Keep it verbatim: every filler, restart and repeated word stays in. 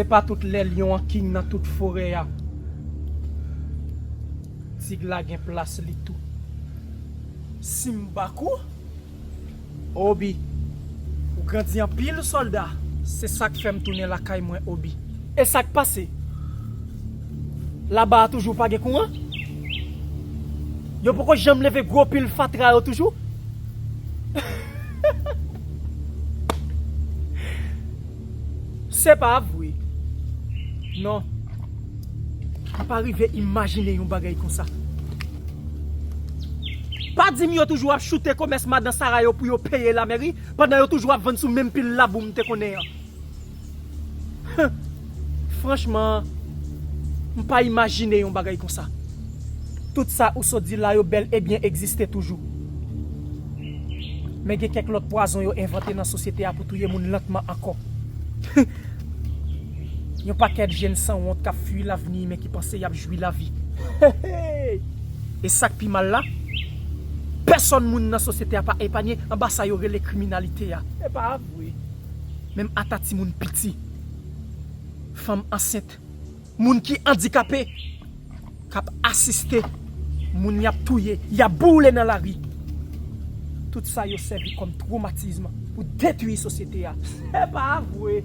Pa tout lè lyon an king nan tout forè a. Tig la gen plas li tou. Simba kou? Obi, ou grandi anpil sòlda. Se sa k fè m tounen lakay mwen, Obi. E sa k pase? Laba a toujou pa gen kouran? Yo poko janm leve gwo pil fatra yo toujou? Se pa vre. Non. M pa rive imajine yon bagay konsa. Pa di m yo toujou ap choute komès madan Sara yo pou yo peye lamèri, pandan yo toujou ap vann sou menm pil labou m te konnen an. Franchman, m pa imajine yon bagay konsa. Tout sa ou sot di la yo bèl e byen egziste toujou. Men gen kèk lòt pwazon yo envante nan sosyete a pou touye moun lantman ankò. Yon pakèt jèn sanwont k ap fui lavni men ki panse y ap jwi lavi. E sa k pi mal la, pèsòn moun nan sosyete a pa epanye anba sa yo rele kriminalite a. Se pa vre. Menm ata timoun piti, fanm ansent, moun ki andikape, k ap asiste moun y ap touye, y ap boule nan lari. Tout sa yo sèvi kòm twomatizm pou detwi sosyete a. Se pa vre.